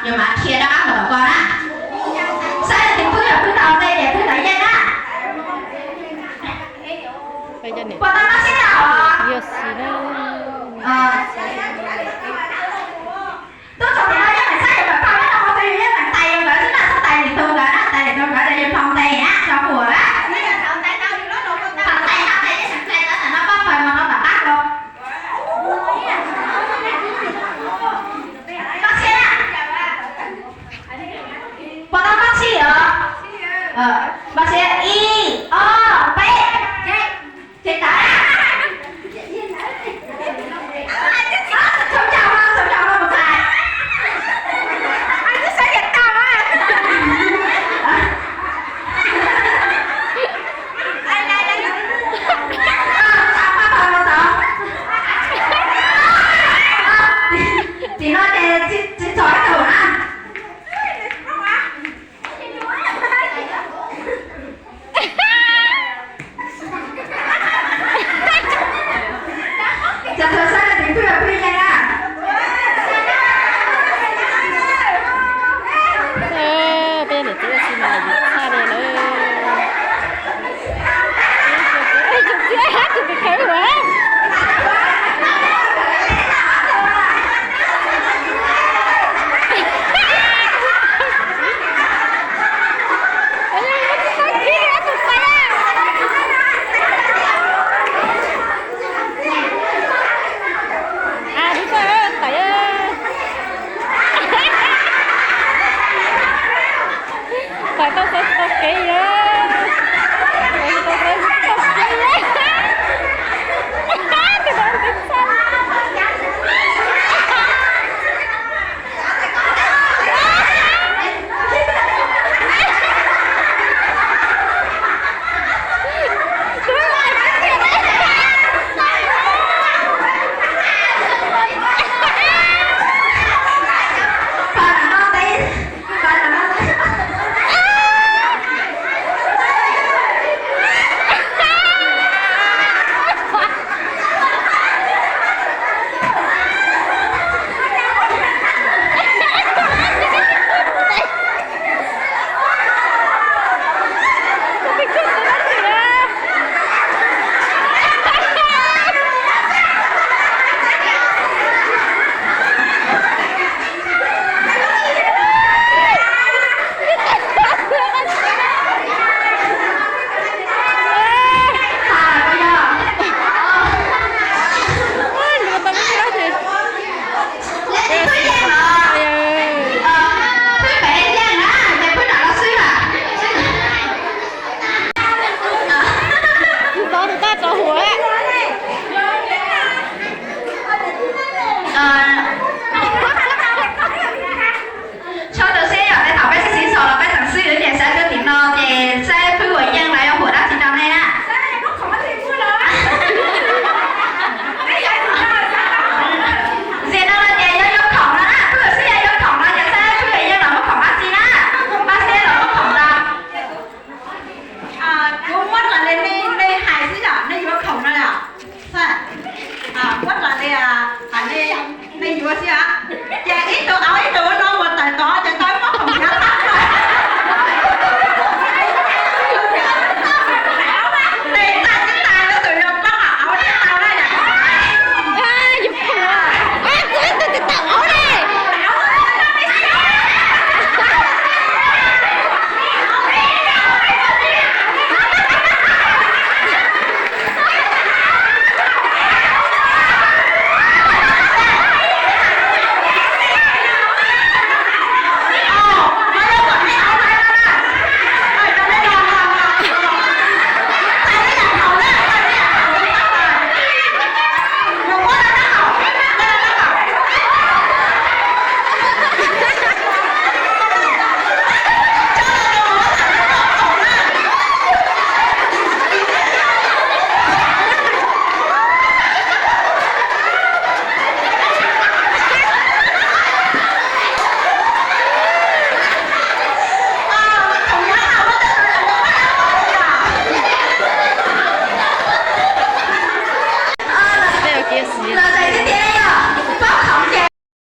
Yuav mam qhia rov qab mus tom ko na. Saib leej twg pw los pw tau nte ces pw tau yeej na. Puas tau npaj siab os? Tub txog tim no yeej meem saib yuav kom pab nyob rau qhov twg, yus yeej meem tais rau nkawd xwb na, txhob tais lwm tus nkawd na, tais lwm tus nkawd ces yus hloov ntes na, tso puas na. Thaum tais tau lwm lub no, thaum tais tau tais yeej meem tais ntawd, tam no pab pawg no no tom qab ko. Npaj siab na. Puas tau npaj siab os? Npaj siab, ib, ob, peb. Ces tawm. Txhob ncaus, txhob ncaus, mus txais. Twb saib tias tau mas. Tim no ces tsis txog ib tug na. Cov txhua saib leej twg pw pw yeej na. Peb niam txiv ua si mas yus txhaj li lawm. Tus txiv hab tus kawv ua. Tawm tau xov tau kev.